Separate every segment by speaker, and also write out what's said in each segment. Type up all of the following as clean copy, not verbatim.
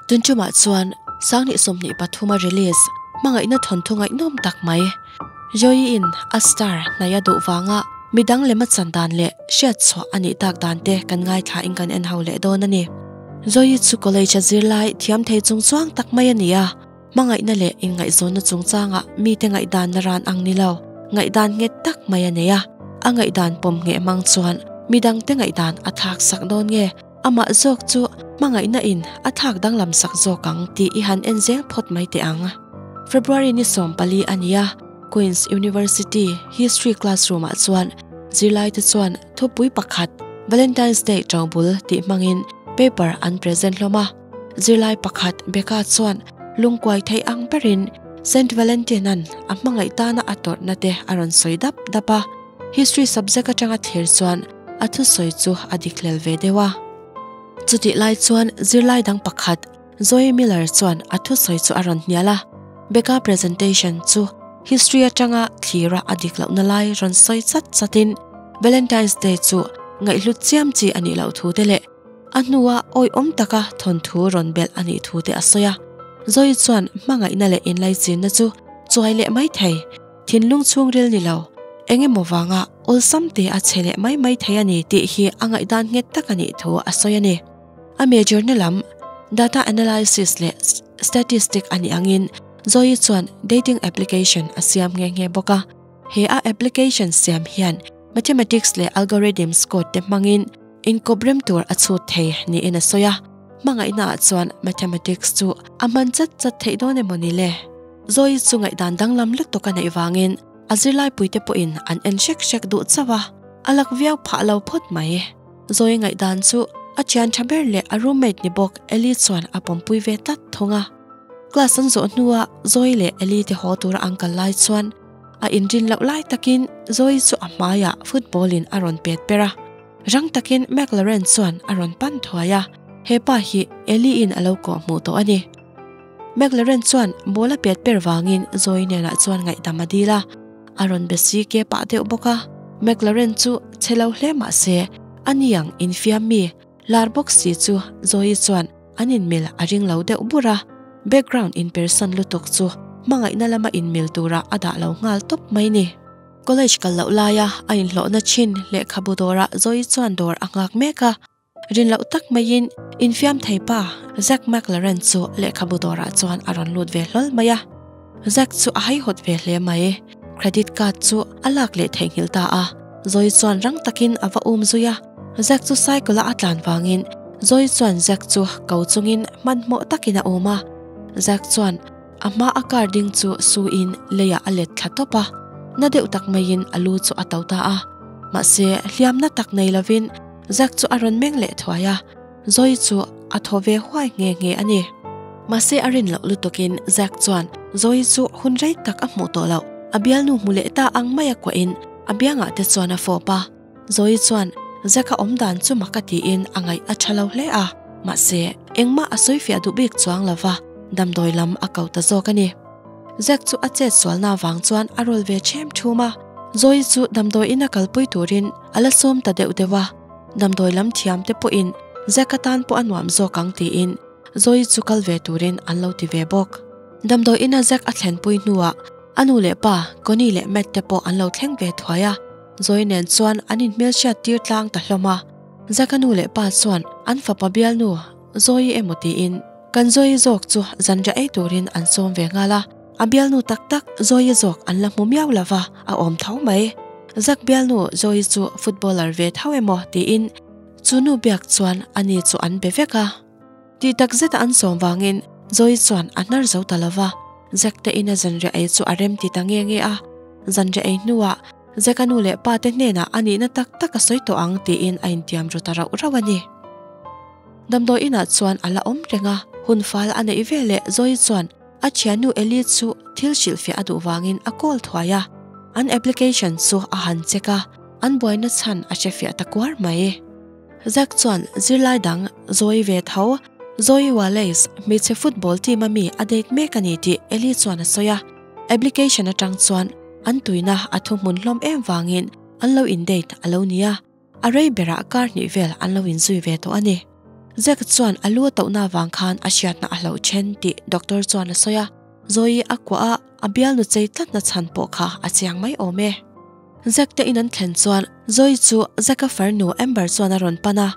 Speaker 1: Tunchumah chuan 2023 a release hmangaihna thawnthu ngaihnawm tak mai Joey in a star hnaih a duh vanga midang lem a chan dan leh hriatchhuah a nih tak dan te kan ngaithla in kan en ho leh dawn a ni. Joey chu college a zirlai thiam thei chung chuang tak mai a ni a, hmangaihna leh inngaihzawnna chungchangah mite ngaihdan na ran ang ni lo, ngaihdan nghet tak mai a nei a, a ngaihdan pawm ngheh hmang chuan midangte ngaihdan a thlak sak dawn nge? Amah zawk chu hmangaihna in a thlak danglam sak zawk ang tih i han en zel phawt mai teh ang. February ni 14 a ni a, Queen's University History classroom ah chuan zirlai te chuan thupui pakhat Valentine's Day ṭobul tih hmangin paper an present hlawm a. Zirlai pakhat Becca chuan lungkuai theih ang berin Saint Valentine-a'n a hmangaih tana a tawrhna te a rawn sawi dap dap a. History subject atanga thlir chuan a thusawi chu a dik hlel ve deuh a. Chutih lai chuan zirlai dang pakhat Zoe Miller chuan a thusawi chu a rawn hnial a. Becca presentation chu history atanga thlira a dik lohna lai rawn sawi chat chatin Valentine's Day chu ngaihhlut chiam chi a nih loh thu te leh a hnua awihawm taka thawnthu rawn belh a nih thu te a sawi a. Zoe chuan hmangaihna leh inlaichinna chu chuai leh mai thei. Thinlung chhungril ni lo, eng emaw vanga awlsam te a che leh mai mai thei a ni tih hi a ngaihdan nghet tak a nih thu a sawi a ni. A major na lam Data Analysis leh Statistic a nih angin Zoe chuan dating application a siam nghe nghe bawk a. He a application siam hian Mathematics leh Algorithms code te hmangin inkawp rem tur a chhut thei niin a sawi a. Hmangaihna ah chuan Mathematics chu a hman chat chat theih dawn emaw ni le? Zoe chu ngaihdan danglam lutuk a neih vangin a zirlaipuite pawhin an en hrek hrek duh chauh a, a lak viau phah lo phawt mai. Zoe ngaihdan chu a thian tha ber leh a roommate ni bawk Ellie chuan a pawmpui ve tlat thung a. Class an zawh hnua Zoe leh Ellie te haw tura an kal lai chuan a inrin loh lai takin Zoe chu a hmaiah football in a rawn pet per a. Rang takin McLaren chuan a rawn pan thuai a, hepa hi Ellie in a lo kawhhmuh tawh a ni. McLaren chuan ball a pet per vangin Zoe hnenah chuan ngaihdam a dil a, a rawn be si ke pah deuh bawk a. McLaren chu che lo hle mah se, a niang infiam mi lar bawk si chu Zoe chuan an inmil a ring lo deuh bur a, background inpersan lutuk chu hmangaihna lama inmil turah a dah lo nghal tawp mai ni. College kal loh laia a inhlawhna thin lehkhabu dawrah Zoe chuan dawr a nghak mek a. Rin loh tak maiin infiam thei pa Zac McLaren chu lehkhabu dawrah chuan a rawn lut ve hlawl mai a. Zac chu a haihawt ve hle mai. Credit card chu a lak leh theihnghilh ta a. Zoe chuan rang takin a va um zui a. Zac chu cycle-a a tlan vangin Zoe chuan Zac chu ko chungin hmanhmawh takin a um a. Zac chuan a hma a car ding chu suin leiah a let thla tawp a. Na deuh tak maiin a lu chu a to ta a. Mahse hliamna tak nei lovin Zac chu a rawn meng leh thuai a, Zoe chu a thaw ve huai nghe nghe a ni. Mahse a rin loh lutukin Zac chuan Zoe chu hun rei tak a hmuh tawh loh, a bialnu hmu leh ta ang mai a kuahin a biangah te chuan a fawp a. Zoe chuan Zac a awm dan chu mak a tiin a ngaih a tha lo hle a, mahse engmah a sawi fiah duh bik chuang lo va, damdawi lam a ko ta zawk a ni. Zac chu a chet sualna avang chuan a rawl ve ṭhem ṭhum a, Zoe chu damdawi ina kalpui turin a la sawm ta deuh deuh a, damdawi lam thiam te pawhin Zac atan pawh a nuam zawk ang tiin Zoe chu kal ve turin an lo ti ve bawk. Damdawi ina Zac a thlenpui hnuah a nu leh pa Connie leh Matt te pawh an lo thleng ve thuai a, Zoe nen chuan an inhmelhriat tir tlang ta hlawm a. Zac a nu leh pa chuan an fapa bialnu Zoe emaw tiin kan Zoe zawk chu zanriah ei turin an sawm ve nghal a. A bialnu tak tak Zoe zawk an la hmu miau lo va, a awm tho mai. Zak bialnu Zoe chu footballer ve tho emaw tiin chu nu biak chuan ani chu an be vek a. Tih tak zeta an sawm vangin Zoe chuan a hnar zo ta lo va, Zack te ina zanriah ei chu a rem ti ta nge nge a. Zanriah ei hnuah Zack a nu leh pa te hnenah a nihna tak tak a sawi tawh ang tiin a intiam ru ta rauh rauh a ni. Damdawi inah chuan a la awm reng a, hun fal a neih veleh Zoe chuan A thiannu Ellie chu thil hrilhfiah a duh vangin a call thuai a, an application chu a han check a, an buaina chhan a hrefiah ta kuar mai. Zac chuan zirlai dang Zoe ve tho, Zoe Wallace, hmeichhe football team a mi a date mek a ni tih Ellie chuan a sawi a, application atang chuan an tuina a thuhmun hlawm em vangin an lo in date a lo ni a. A rei berah kar hnih vel an lo inzui ve tawh a ni. Zack chuan a lu a tauhna avang khan a hriatna a hloh then tih doctor chuan a sawi a, Zoe a kuah a, a bialnu chei tlatna chhan pawh kha a chiang mai awm e. Zack te in an thlen chuan Zoe chu Zack-a farnu Amber chuan a rawn pan a,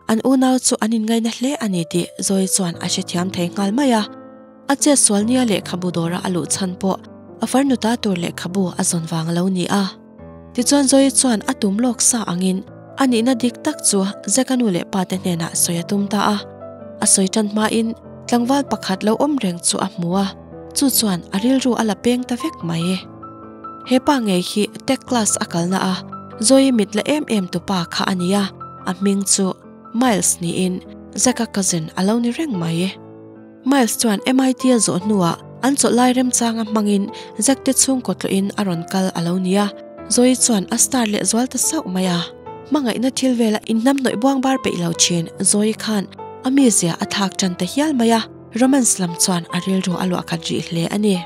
Speaker 1: an unau chu an inngaina hle a ni tih Zoe chuan a hrethiam thei nghal mai a. A chetsual nia lehkhabu dawra a luh chhan pawh a farnu ta tur lehkhabu a zawn vang a lo ni a. Tichuan Zoe chuan a tum lawk sa angin a nihna dik tak chu Zack-a nu leh pa te hnenah sawi a tum ta a. A sawi tan hmain tlangval pakhat lo awm reng chu a hmu a, chu chuan a rilru a la peng ta vek mai. He pa ngei hi tech class a kalna a Zoe mit la em em tu pa kha a ni a, a hming chu Miles niin Zack-a cousin a lo ni reng mai. Miles chuan MIT a zawh hnuah an chawlh lai remchanga hmangin Zack te chhungkaw tlawhin a rawn kal a lo ni a, Zoe chuan a star leh zual ta sauh mai a. Hmangaihna thil vela inhnamhnawih buang bar peih lo thin Zoe khan a mizia a thlak tan ta hial mai a, romance lam chuan a rilru a luah khat rih hle a ni.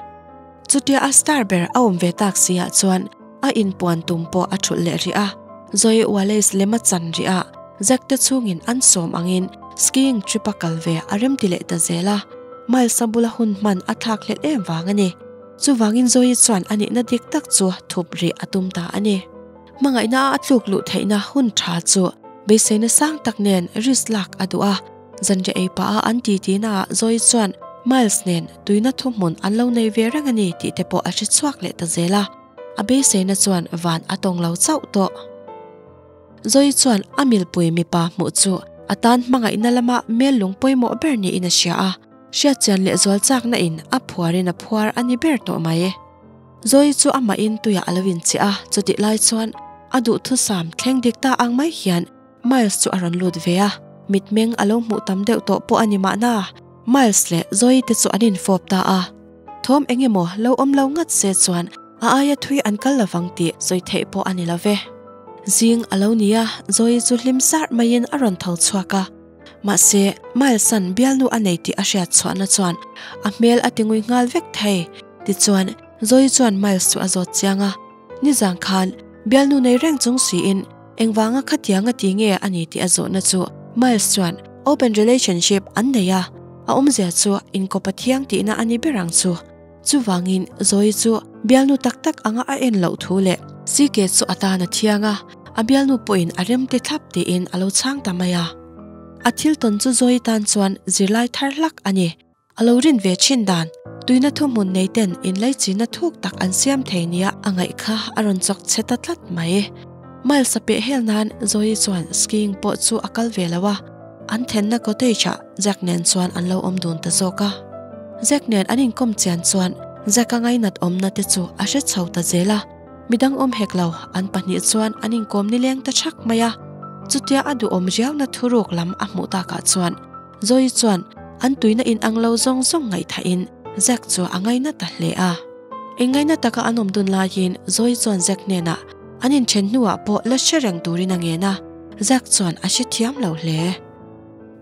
Speaker 1: Chutia a star ber a awm ve tak si ah chuan a inpuan tum pawh a thulh leh rih a, Zoe Wallace lem a chan rih a, Zack te chhungin an sawm angin skiing trip a kal ve a remti leh ta zel a, Miles a bula hun hman a thlak hlelh em vang a ni. Chuvangin Zoe chuan a nihna dik tak chu thup rih a tum ta a ni. Hmangaihna a tluk luh theihna hun tha chu beiseina sang tak nen risk lak a duh a, Zanriah ei pah a an titi naah Zoe chuan Miles nen tuina thuhmun an lo nei ve reng a ni tih te pawh a hre chhuak leh ta zel a, a beiseina chuan van a tawng lo chauh tawh. Zoe chuan a milpui mipa hmuh chu a tan hmangaihna lama mel lung pawimawh ber niin a hria a, hriatchian leh zual chakna in a phuarin a phuar a ni ber tawh mai. Zoe chu amahin tuiah a lo inchiah a, chutih lai chuan a duhthusam thleng dik ta ang mai hian Miles chu a rawn lut ve a, mitmeng a lo hmuh tam deuh tawh pawh a ni mahna, Miles leh Zoe te chu an infawp ta a. Thawm eng emaw lo awm lo ngat se chuan a aia thui an kal lovang tih sawi theih pawh a ni lo ve. Zing a lo ni a, Zoe chu hlim sarh maiin a rawn tho chhuak a. Mahse, Miles-a'n bialnu a nei tih a hriat chhuahna chuan a hmel a ti ngui nghal vek thei. Tichuan, Zoe chuan Miles chu a zawt chiang a, Nizang khan bialnu nei reng chung siin Engvanga khatianga ti nge a ni tih a zawhna chu Miles chuan open relationship an nei a, a awmzia chu inkawp a thiang tihna a ni ber ang chu. Chuvangin Zoe chu bialnu tak tak anga a en loh thu leh CK chu a tan a thiang a, a bialnu pawhin a remti thlap tiin a lo chhang ta mai a. A thil tawn chu Zoe tan chuan zirlai thar hlak a ni. A lo rin ve thin dan, tuina thuhmun nei ten inleichina thuk tak an siam thei nia a ngaih kha a rawn chawk che ta tlat mai. Miles a peh hel nan Zoe chuan skiing pawh chu a kal ve lo a, an thenna cottage ah Jack nen chuan an lo awm dun ta zawk a. Jack nen an inkawm chian chuan Jack a ngainat awmna te chu a hre chho ta zel a, midang awm hek lo an pahnih chuan an inkawm nileng ta thak mai a. Chutia a duhawm riauna thuruk lam a hmuh takah chuan Zoe chuan an tuina in ang lo zawng zawng ngaihthah-in Zack chu a ngaina ta hle a. Inngaina taka an awm dun laiin Zoe chuan Zack hnenah an inthen hnuah pawh la hre reng turin a ngen a, Zack chuan a hrethiam lo hle.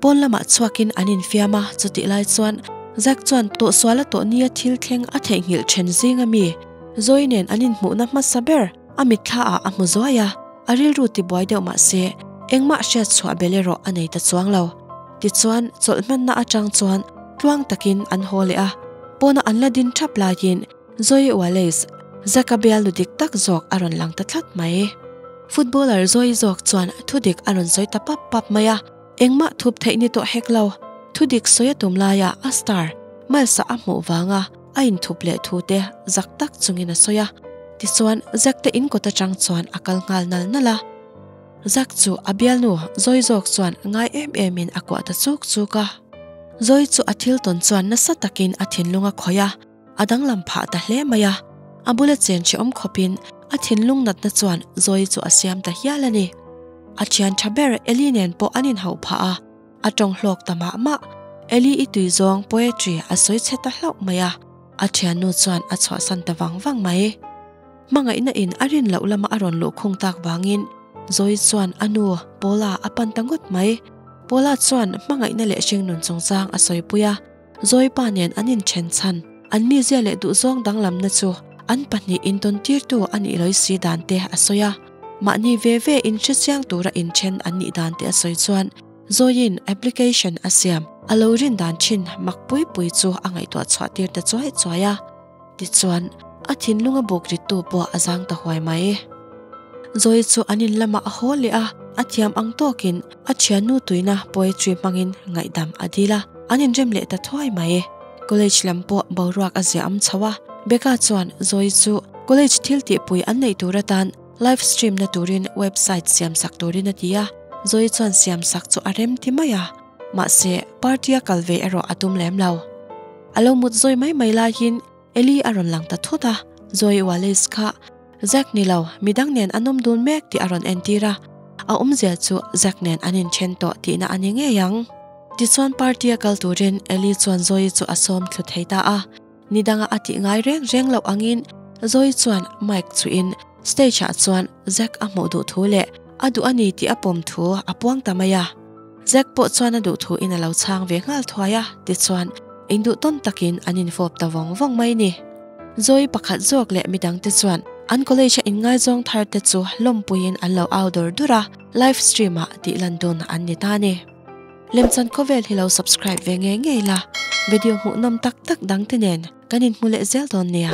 Speaker 1: Pawn lamah chhuakin an infiam a, chutih lai chuan Zack chuan tawhsual a tawh nia thil thleng a theihnghilh then zinga mi Zoe nen an inhmuhna hmasa ber a mitthla ah a hmu zuai a, a rilru tibuai deuh mah se engmah hriat chhuah bel erawh a nei ta chuang lo. Tichuan, chawlh hmanna atang chuan tluang takin an haw leh a, pawna an la din thap laiin Zoe Wallace, Zack-a bialnu dik tak zawk a rawn lang ta tlat mai. Footballer Zoe zawk chuan thudik a rawn sawi ta pap pap mai a, engmah thup theih ni tawh hek lo. Thudik sawi a tum laia a star Miles-a a hmuh vanga a inthup leh thu te zak tak chungin a sawi a. Tichuan, Zack te in kawt atang chuan a kal nghal nal nal a. Zack chu a bialnu Zoe zawk chuan ngai em em in a kuah ta chuk chuk a. Zoe chu a thil tawn chuan nasa takin a thinlung a khawih a, a danglam phah ta hle mai a. A bula chen hrehawm khawpin a thinlung natna chuan Zoe chu a siam ta hial a ni. A thian tha ber Ellie nen pawh an inhauh phah a, a tawng hlawk ta mah mah. Ellie i tui zawng poetry a sawi chhe ta hlauh mai a, a thiannu chuan a chhuahsan ta vang vang mai. Hmangaihna in a rin loh lama a rawn luh khung tak vangin Zoe chuan a nu Paula a pan ta ngawt mai. Paula chuan hmangaihna leh hringnun chungchang a sawipui a, Zoe pa nen an inthen chhan, an mizia leh duhzawng danglamna chu an pahnih intawn tirtu a nih lawi si dan te a sawi a. Mahni ve ve inhrechiang tura inthen an nih dan te a sawi chuan. Zoiin application a siam a lo rin dan thin mak pui pui chu a ngaihtuah chhuah tir ta chuai chuai a. Tichuan, a thinlunga buk rittu pawh a zang ta huai mai. Zoi chu an in lamah a haw leh a, a thiam ang tawkin a thiannu tuina poetry hmangin ngaihdam a dil a, an inrem leh ta thuai mai. College lam pawh boruak a ziah am chho a, Becca chuan Zoi chu college thil tihpui an neih tur atan live stream na turin website siam sak turin a ti a, Zoi chuan siam sak chu a rem ti mai a, mahse party a kal ve erawh a tum lem lo. A lo mut zawi mai mai laiin Eli a rawn lang ta thut a, Zoe Wallace kha Zack ni lo, midang nen an awm dun mek tih a rawn entir a, a awmzia chu Zack nen an inthen tawh tihna a ni ngei ang. Tichuan party a kal turin Eli chuan Zoe chu a sawm thlu thei ta a, nidanga a tih ngai reng reng loh angin Zoe chuan mic chuhin stage ah chuan Zack a hmuh duh thu leh a duh a ni tih a pawm thu a puang ta mai a. Zack pawh chuan a duh thu in a lo chhang ve nghal thuai a, tichuan induh tawn takin an infawp ta vawng vawng mai ni. Zoe pakhat zawk leh midangte chuan an college a inngaizawng thar te chu lawmpuiin an lo au dawr dur a, live stream ah tih lan dun an ni ta ni. Lemchan khawvel hi lo subscribe ve ngei ngei la, video hmuhnawm tak tak dangte nen kan inhmu leh zel dawn nia.